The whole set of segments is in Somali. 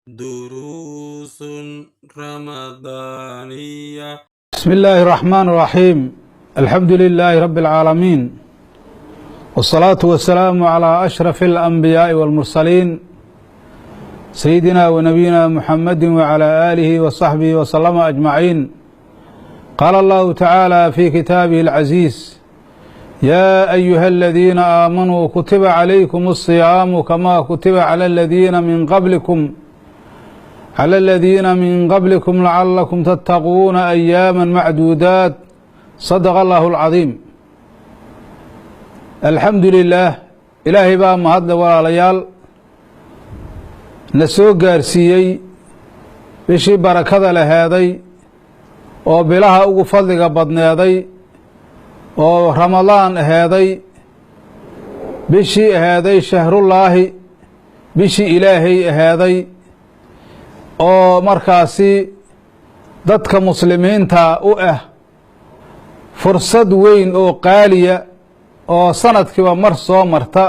دروس رمضانية. بسم الله الرحمن الرحيم، الحمد لله رب العالمين، والصلاة والسلام على أشرف الأنبياء والمرسلين، سيدنا ونبينا محمد وعلى آله وصحبه وسلم أجمعين. قال الله تعالى في كتابه العزيز: يا أيها الذين آمنوا كتب عليكم الصيام كما كتب على الذين من قبلكم لعلكم تتقون أياما معدودات. صدق الله العظيم. الحمد لله، Ilaahay baa mahadle, walaalayaal, na soo gaarsiiyey bishii barakada laheeday oo bilaha ugu fadliga badneeday oo Ramadaan aheeday, bishii aheeday shahrullaahi, bishii Ilaahay aheeday, oo markaasi dadka muslimiinta u ah fursad weyn oo qaaliya oo sanadkiiba mar soo marta.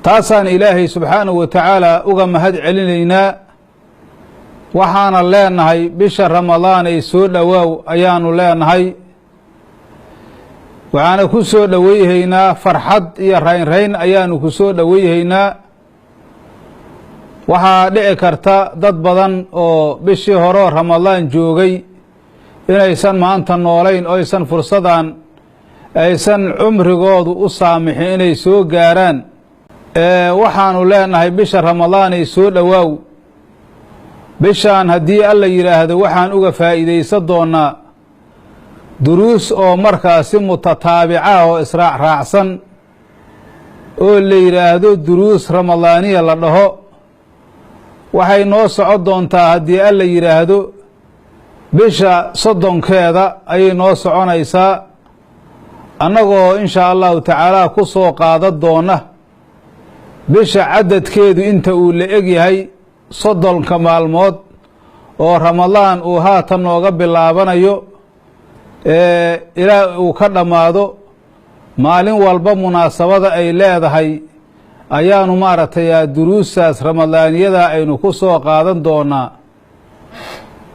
Taasaan Ilaahay subxaanahu wa tacaala uga mahad celinaynaa. Waxaana leenahay, bisha Ramadaan ay soo dhowaaw ayaanu leenahay. Waxaana ku soo dhoweyhaynaa farxad iyo raynrayn ayaanu ku soo dhoweyhaynaa. Waxaa dhici karta dad badan oo bishii horeo Ramadaan joogay inaysan maanta noolayn oo aysan fursadan aysan cumrigoodu u saamixin inay soo gaaraan. Waxaanu leenahay, bisha Ramadaan ay soo dhowaaw. Bishaan haddii Alla yidhaahdo, waxaan uga faa'iidaysan doonaa duruus oo markaasi mutataabica oo israac raacsan oo la yidhaahdo duruus ramadaaniya la dhaho. Waxay noo socon doontaa, haddii Alla yidhaahdo, bisha 30-keeda ayay noo soconaysaa, annagoo inshaa Allahu tacaala ku soo qaadan doona bisha cadadkeedu inta uu la eg yahay, 30-ka maalmood oo Ramadaan uu haatan nooga bilaabanayo ilaa uu ka dhammaado. Maalin walba munaasabada ay leedahay ayaanu maaragtay duruustaas ramadaaniyada aynu ku soo qaadan doonaa.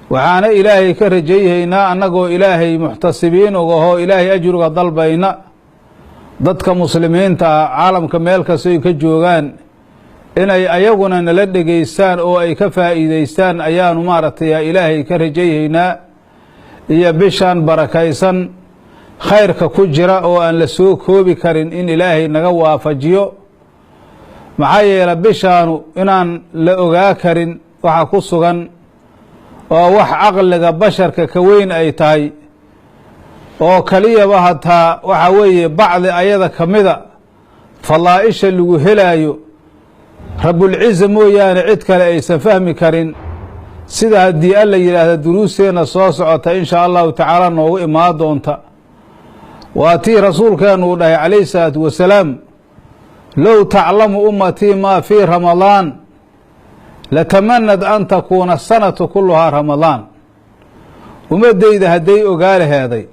Waxaana Ilaahay ka rajayhaynaa, annagoo Ilaahay muxtasibiin ugahoo Ilaahay ajruga dalbayna, dadka muslimiinta ah caalamka meel kastoy ka joogaan inay ayaguna nala dhegaystaan oo ay ka faa'iidaystaan ayaanu maaragtay Ilaahay ka rajayhaynaa, iyo bishan barakaysan khayrka ku jira oo aan la soo koobi karin in Ilaahay naga waafajiyo. Maxaa yeele, bishaanu inaan la ogaa karin waxa ku sugan oo wax caqliga basharka ka weyn ay tahay, oo keliyaba hataa waxa weeye bacdi ayada ka mida fadaa'isha lagu helaayo Rabbulciza mooyaane cid kale aysan fahmi karin, sida haddii Alla yidhaahda duruusteenna soo socota inshaa Allahu tacaala noogu imaan doonta. Waa tii rasuulkeenu uu dhahay calayhi salaatu wasalaam: "لو تعلم أمتي ما في رمضان لتمنت أن تكون السنة كلها رمضان." Ummaddayda hadday ogaa laheeday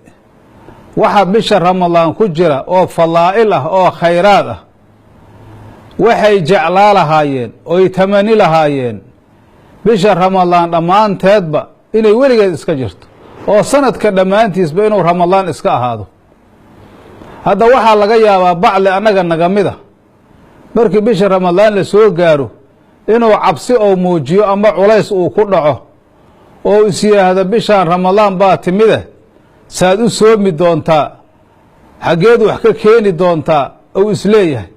waxa bisha Ramadaan ku jira oo fadaa'il ah oo khayraad ah, waxay jeclaa lahaayeen oy tamani lahaayeen bisha Ramadaan dhammaanteedba inay weligeed iska jirto, oo sanadka dhammaantiisba inuu Ramadaan iska ahaado. Hadda waxaa laga yaabaa bacli annaga naga mida markii bisha Ramadaan la soo gaaro inuu cabsi oo muujiyo ama culays uu ku dhaco oo is yidhaahdo, "Bishaan Ramadaan baa timide, saad u soomi doontaa? Xaggeed wax ka keeni doontaa?" Ou isleeyahay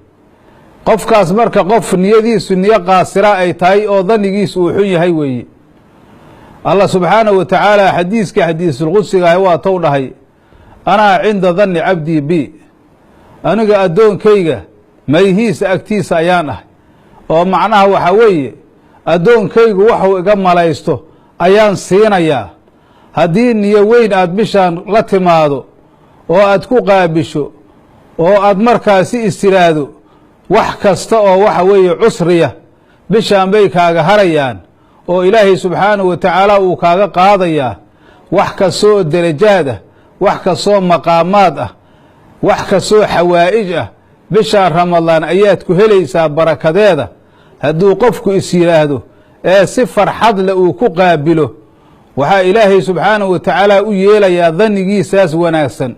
qofkaas. Marka qof niyadiisu niyo qaasira ay tahay oo danigiisu uu xun yahay weeye. Allah subxaanahu wa tacaala xadiiskii xadiisulqudsiga ahi waa tow dhahay: "أنا عند ظن عبدي بي." Aniga addoonkayga mayhiisa agtiisa ayaan ahay, oo macnaha waxaa weeye addoonkaygu waxuu iga malaysto ayaan siinayaa. Haddii niyo weyn aad bishaan la timaado oo aad ku qaabisho oo aad markaasi istiraahdo, wax kasta oo waxa weeye cusriya bishaan bay kaaga harayaan oo Ilaahay subxaanahu wa tacaala uu kaaga qaadayaa. Wax kasta oo derajaad ah, wax kastoo maqaamaad ah, wax kastoo xawaa'ij ah, bishaan Ramadaan ayaad ku helaysaa barakadeeda. Hadduu qofku is yidhaahdo ee si farxad leh uu ku qaabilo, waxaa Ilaahay subxaanahu wa tacaala u yeelayaa dannigiisaas wanaagsan.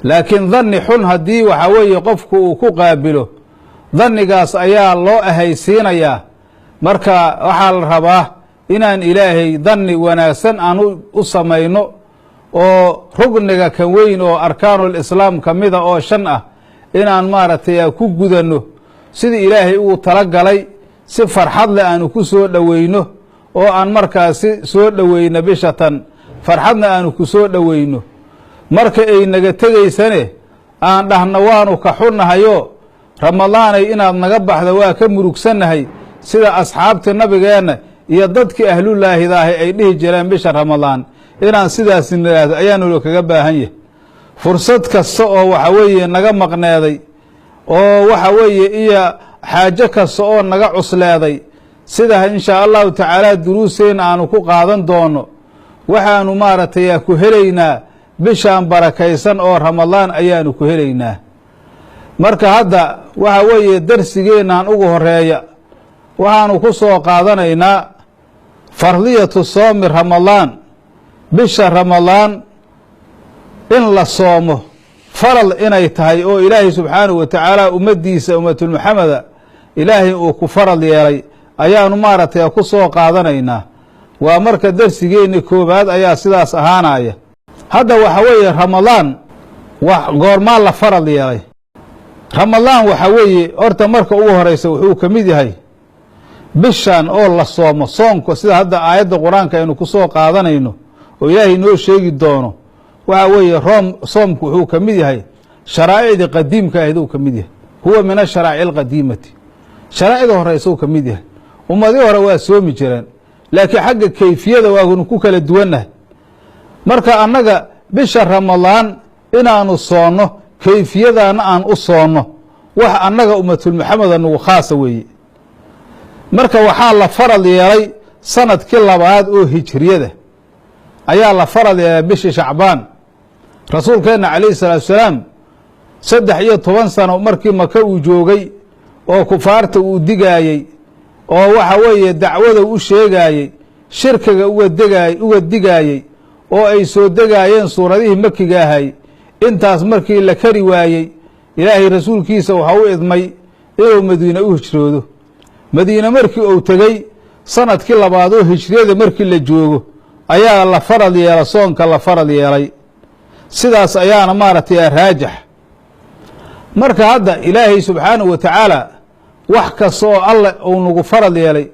Laakiin danni xun haddii waxaa weeye qofku uu ku qaabilo, dannigaas ayaa loo ahaysiinayaa. Marka waxaa la rabaa inaan Ilaahay danni wanaagsan aan u samayno, oo rugniga kan weyn oo arkaanul islaam ka mida oo 5 ah inaan maaragtay ku gudanno sidii Ilaahay ugu talagalay, si farxad leh aanu ku soo dhoweyno, oo aan markaasi soo dhoweyno bishatan, farxadna aanu ku soo dhoweyno. Marka ay naga tegaysane aan dhahno waanu ka xunnahayo, Ramadaanay inaad naga baxda waa ka murugsannahay, sida asxaabtii nabigeenna iyo dadkii ahlullaahidaahi ay dhihi jireen bisha Ramadaan. Inaan sidaas nidhaahdo ayaanu kaga baahan yahay. Fursad kasta oo waxa weeye naga maqneeday, oo waxa weeye iyo xaajo kasta oo naga cusleeday, sida inshaa Allahu tacaala duruuseenna aanu ku qaadan doono, waxaanu maaragtay ku helaynaa bishaan barakaysan oo Ramadaan ayaanu ku helaynaa. Marka hadda waxa weeye darsigeennan ugu horeeya waxaanu ku soo qaadanaynaa fardiyatu soomi Ramadaan, bisha Ramadaan in la soomo faral inay tahay, oo Ilaahay subxaanahu wa tacaala ummaddiisa ummatulmuxameda Ilaahay uu ku faral yeelay ayaanu maaragtay ku soo qaadanaynaa. Waa marka darsigeenni koowaad ayaa sidaas ahaanaya. Hadda waxa weeye Ramadaan goormaa la faral yeelay. Ramadaan waxa weeye horta marka ugu horeysa wuxuu ka mid yahay bishan oo la soomo. Soonku sida hadda aayadda Qur-aanka aynu ku soo qaadanayno oo Ilaahay noo sheegi doono, waxa weeye soomku wuxuu ka mid yahay sharaa'icdii qadiimka ahayd uu ka mid yahay. Huwa min asharaa'ici alqadiimati, sharaa'icda horeysa uu ka mid yahay. Ummadii hore waa soomi jireen, laakiin xagga kayfiyada waanu ku kala duwannahay. Marka annaga bisha Ramadaan inaanu soonno, kayfiyadaana aan u soonno, wax annaga ummatulmuxameda nagu khaasa weeye. Marka waxaa la farad yeelay sanadkii labaad oo hijriyada ayaa la farad yeelay bishii Shacbaan. Rasuulkeenna calayhi salaatu wasalaam 13 sano markii Maka uu joogay oo kufaarta uu digaayey, oo waxa weeye dacwada u sheegaayey, shirkiga uga digaayey, oo ay soo degaayeen suuradihii makiga ahay, intaas markii la kari waayey, Ilaahay rasuulkiisa waxa u idmay inuu Madiine u hijroodo. Madiine markii uu tegey sanadkii labaad oo hijriyada markii la joogo ayaa la farad yeelay, soonka la farad yeelay. Sidaas ayaana maaragtay raajax. Marka hadda Ilaahay subxaanahu wa tacaala wax kasta oo Alle uu nagu farad yeelay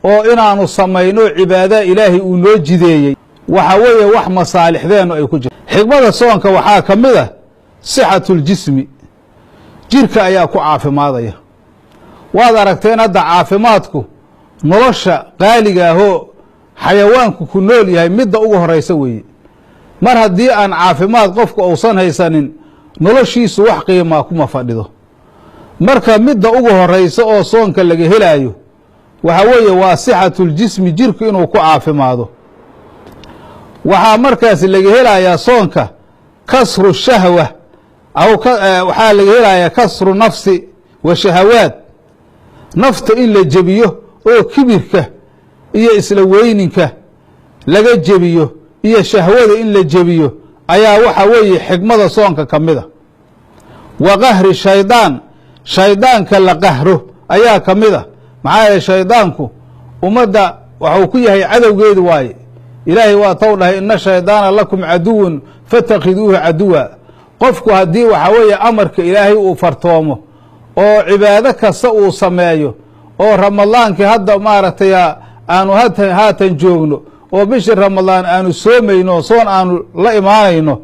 oo inaanu samayno cibaada Ilaahay uu noo jideeyey, waxa weeye wax masaalixdeennu ay ku jirto. Xikmada soonka waxaa ka mid ah sixatuljismi, jirka ayaa ku caafimaadaya. Waad aragteen hadda caafimaadku nolosha qaaliga ahoo xayawaanku ku nool yahay midda ugu horeysa weeye. Mar haddii aan caafimaad qofku uusan haysanin, noloshiisu wax qiimaa kuma fadhido. Marka midda ugu horeysa oo soonka laga helaayo waxa weeye waa sixatuljismi, jirku inuu ku caafimaado. Waxaa markaas laga helayaa soonka kasru shahwa, aw waxaa laga helayaa kasru nafsi wa shahawaad, nafta in la jebiyo oo kibirka iyo isla weyninka laga jebiyo iyo shahwada in la jebiyo ayaa waxa weeye xikmada soonka ka mid a. Wa qahri shaydaan, shaydaanka la qahro ayaa ka mid a. Maxaa yeelay shaydaanku ummadda waxuu ku yahay cadowgeedu waaye. Ilaahay waa tow dhahay ina shaydaana lakum caduwun fatakhiduuhu caduwa. Qofku haddii waxa weeye amarka Ilaahay uu fartoomo oo cibaado kasta uu sameeyo, oo Ramadaankii hadda maaragtay aanu haatan joogno oo bishii Ramadaan aanu soomayno, soon aanu la imaanayno,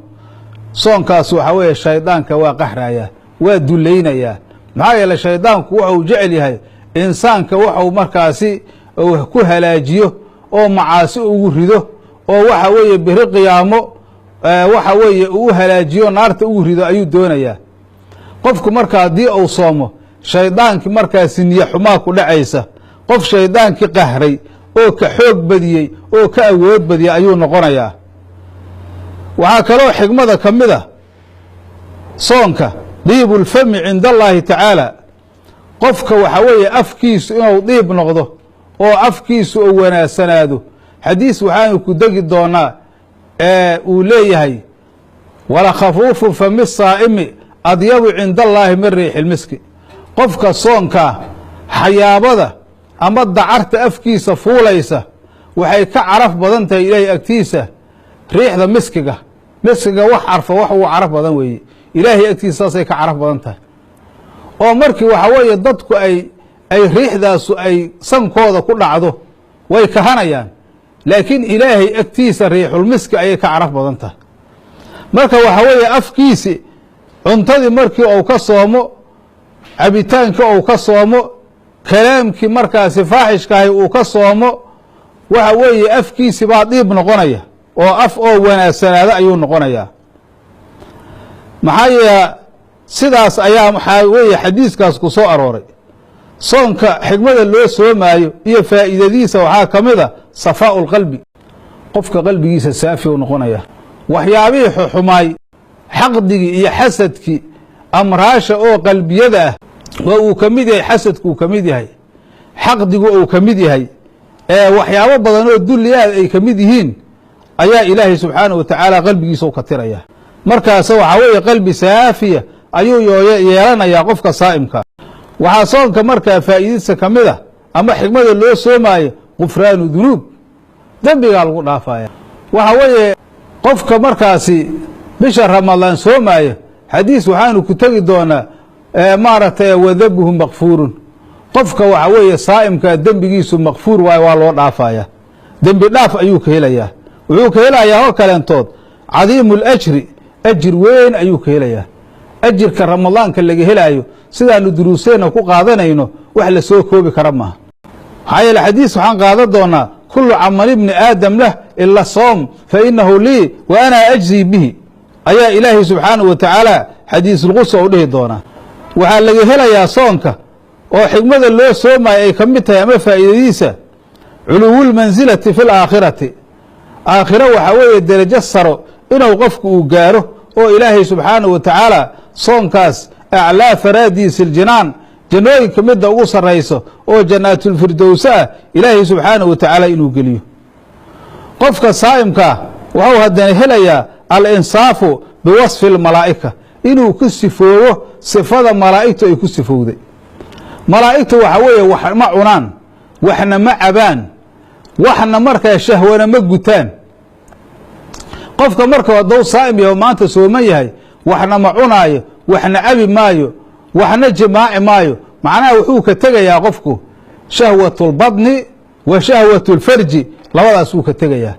soonkaas waxa weeye shaydaanka waa qahrayaa, waa dulaynayaa. Maxaa yeelay shaydaanku wuxuu jecel yahay insaanka wuxuu markaasi ku halaajiyo oo macaasi ugu rido, oo waxa weeye beri qiyaamo waxa weeye uu halaajiyo naarta ugu rido ayuu doonayaa. Qofku marka haddii uu soomo, shaydaankii markaasi niyo xumaa ku dhacaysa. Qof shaydaankii qahray oo ka xoog badiyey oo ka awood badiyey ayuu noqonayaa. Waxaa kaloo xikmada ka mid ah soonka diibulfami cinda allaahi tacaala. Qofka waxa weeye afkiisu inuu diib noqdo oo afkiisu uu wanaagsanaado. Xadiis waxaanu ku degi doonaa ee uu leeyahay wala khafuufu fami saa'imi adyabu cinda allaahi min riixilmiski. Qofka soonkaa xayaabada ama dacarta afkiisa fuulaysa waxay ka caraf badan tahay ilaahay agtiisa riixda miskiga. Miskiga wax carfo wax ugu caraf badan weeye, ilaahay agtiisa saasay ka caraf badan tahay. Oo markii waxa weeye dadku ay riixdaasu ay sankooda ku dhacdo way kahanayaan, laakiin ilaahay agtiisa riixulmiski ayay ka caraf badan tahay. Marka waxa weeye afkiisi cuntadii markii uu ka soomo, cabitaankii uu ka soomo, kalaamkii markaasi faaxishkahay uu ka soomo, waxa weeye afkiisi baa diib noqonaya oo af oo wanaagsanaada ayuu noqonayaa. Maxaa yeele sidaas ayaa waxaa weeye xadiiskaas ku soo arooray. Soonka xikmada loo soomaayo iyo faa'iidadiisa waxaa ka mid a safaa'u lqalbi, qofka qalbigiisa saafi u noqonaya. Waxyaabihii xuxumaay, xaqdigii iyo xasadkii, amraasha oo qalbiyada ah waa uu ka mid yahay, xasadku uu ka mid yahay, xaqdigu uu ka mid yahay, ee waxyaabo badan oo dulli aad ay ka mid yihiin ayaa ilaahay subxaanahu wa tacaala qalbigiisa u ka tiraya. Markaas waxaa weeye qalbi saafiya ayuu yeelanayaa qofka saa'imka. Waxaa soonka markaa faa'iidadiisa ka mid a ama xikmada loo soomaayo gufraanu dunuub, dembigaa lagu dhaafaya. Waxa weeye qofka markaasi bisha Ramadaan soomaya, xadiis waxaanu ku tegi doonaa maaragtay wadabuhu makfuurun. Qofka waxa weeye saa'imka dembigiisu makfuur waayo, waa loo dhaafaya, dembi dhaaf ayuu ka helayaa. Wuxuu ka helayaa oo kaleentood cadiimu lajri, ajir weyn ayuu ka helayaa. Ajirka ramadaanka laga helaayo sidaanu duruuseenna ku qaadanayno wax la soo koobi kara maaha. Maxaa yeele xadiis waxaan qaadan doonaa kulu camal ibni aadam lah ila soom fa inahu lii wa ana ajzii bihi, ayaa ilaahay subxaanahu wa tacaala xadiisulqudsi u dhihi doonaa. Waxaa laga helayaa soonka oo xikmada loo soomayo ay ka mid tahay ama faa'iidadiisa culuwulmansilati fi laakhirati. Aakhiro waxaa weeye derajo saro inuu qofku uu gaaro oo ilaahay subxaanahu wa tacaala soonkaas aclaa faraadiisi iljinaan, jannooyinka midda ugu sarrayso oo jannaatulfirdowsa ah ilaahay subxaanahu wa tacaala inuu geliyo. Qofka saa'imkaa wuxuu haddana helayaa alinsaafu biwasfi almalaa'ika, inuu ku sifoobo sifada malaa'igtu ay ku sifowday. Malaa'igtu waxa weeye wax ma cunaan, waxna ma cabaan, waxna markaa shahwana ma gutaan. Qofka marka hadduu saa'im yaho maanta sooman yahay, waxna ma cunaayo, waxna cabi maayo, waxna jimaaci maayo. Macnaha wuxuu ka tegayaa qofku shahwatulbadni wa shahwatulfarji, labadaas wuu ka tegayaa.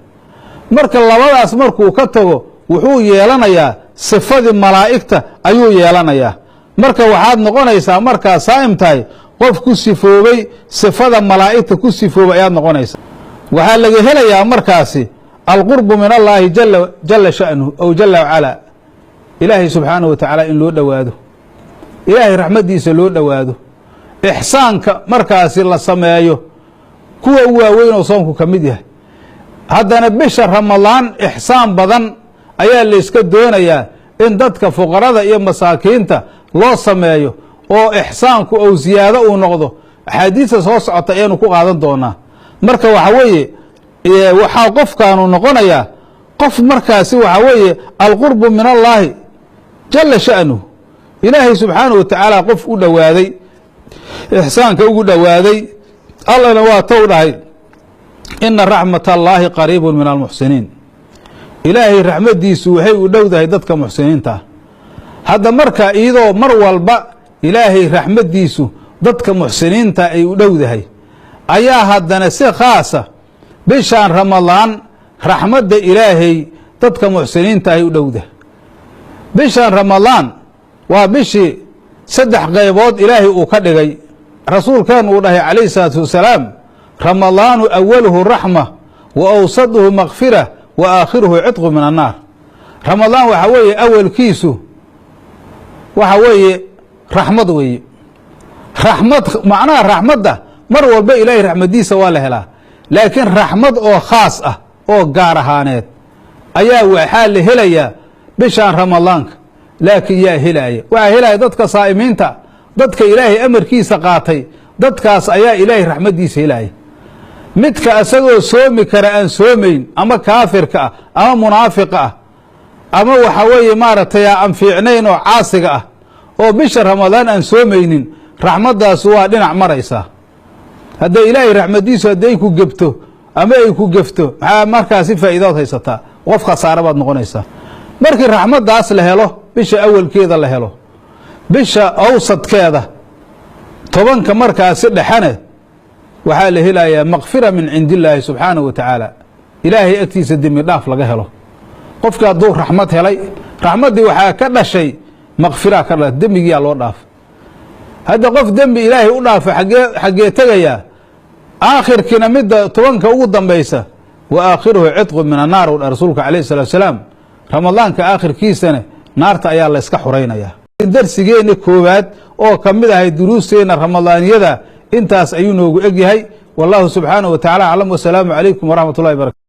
Marka labadaas markuu ka tago wuxuu yeelanayaa sifadii malaa'igta ayuu yeelanayaa. Marka waxaad noqonaysaa markaa saa'im tahay qof ku sifoobay sifada malaa'igta ku sifoobay ayaad noqonaysaa. Waxaa laga helayaa markaasi alqurbu min allaahi jala sha'nuhu ow jala wacalaa, ilaahay subxaanahu wa tacaala in loo dhowaado, ilaahay raxmaddiisa loo dhowaado, ixsaanka markaasi la sameeyo kuwa u waaweyn oo soonku ka mid yahay. Haddana bisha Ramadaan ixsaan badan ayaa layska doonayaa in dadka fuqarada iyo masaakiinta loo sameeyo oo ixsaanku ou ziyaado uu noqdo. Axaadiista soo socota ayaanu ku qaadan doonaa. Marka waxa weeye waxaa qofkaanu noqonayaa qof markaasi waxa weeye alqurbu min allaahi jala sha'nuhu, ilaahay subxaanahu wa tacaala qof u dhowaaday, ixsaanka ugu dhowaaday. Allana waa tow dhahay ina raxmat allaahi qariibu min almuxsiniin, ilaahay raxmaddiisu waxay u dhowdahay dadka muxsiniinta ah. Hadda marka iyadoo mar walba ilaahay raxmaddiisu dadka muxsiniinta ay u dhowdahay, ayaa haddana si khaasa bishaan Ramadaan raxmadda ilaahay dadka muxsiniinta ay u dhowdahay. Bishaan Ramadaan waa bishii 3 qaybood ilaahay uu ka dhigay. Rasuulkeen uu dhahay calayhi salaatu wasalaam, ramadaanu awaluhu raxma wa awsaduhu makfira wa aakhiruhu cidqu min annaar. Ramadaan waxa weeye awalkiisu waxa weeye raxmad weeye. Raxmad macnaha raxmadda mar walba ilaahay raxmadiisa waa la helaa, laakiin raxmad oo khaas ah oo gaar ahaaneed ayaa waxaa la helayaa bishaan Ramadaanka. Laakiin yaa helaya? Waxaa helaya dadka saa'imiinta Dadka Ilaahay amarkiisa qaatay, dadkaas ayaa Ilaahay raxmaddiisa helaya. Midka isagoo soomi kara aan soomayn, ama kaafirka ah ama munaafiqa ah, ama waxa weeye maaragtay aan fiicnayn oo caasiga ah oo bisha Ramadaan aan soomaynin, raxmaddaas waa dhinac maraysaa. Hadday Ilaahay raxmaddiisu hadday ku gebto ama ay ku gefto, maxaa markaasi faa'iidood haysataa? Qof khasaare baad noqonaysaa. Markii raxmaddaas la helo, bisha awalkeeda la helo, bisha awsadkeeda 10-ka markaasi dhexane, waxaa la helayaa makfira min cindi illaahi subxaanahu wa tacaala, Ilaahay agtiisa dembi dhaaf laga helo. Qofkii hadduu raxmad helay, raxmaddii waxaa ka dhashay makfiraa ka dha, dembigiyaa loo dhaafay. Hadda qof dembi Ilaahay u dhaafo xaggee tegayaa? Aakhirkiina midda 10-ka ugu dambaysa, wa aakhiruhu cidqu min annaar u dha rasuulka calayh salatu salaam. Ramadaanka aakhirkiisana naarta ayaa la yska xuraynayaa. Darsigeenna koowaad oo ka mid ahay duruusteenna ramadaaniyada intaas ayuu noogu egyahay. Wallahu subxaanahu wa tacala aclam. Wasalaamu calaykum waraxmat ullahi barakatu.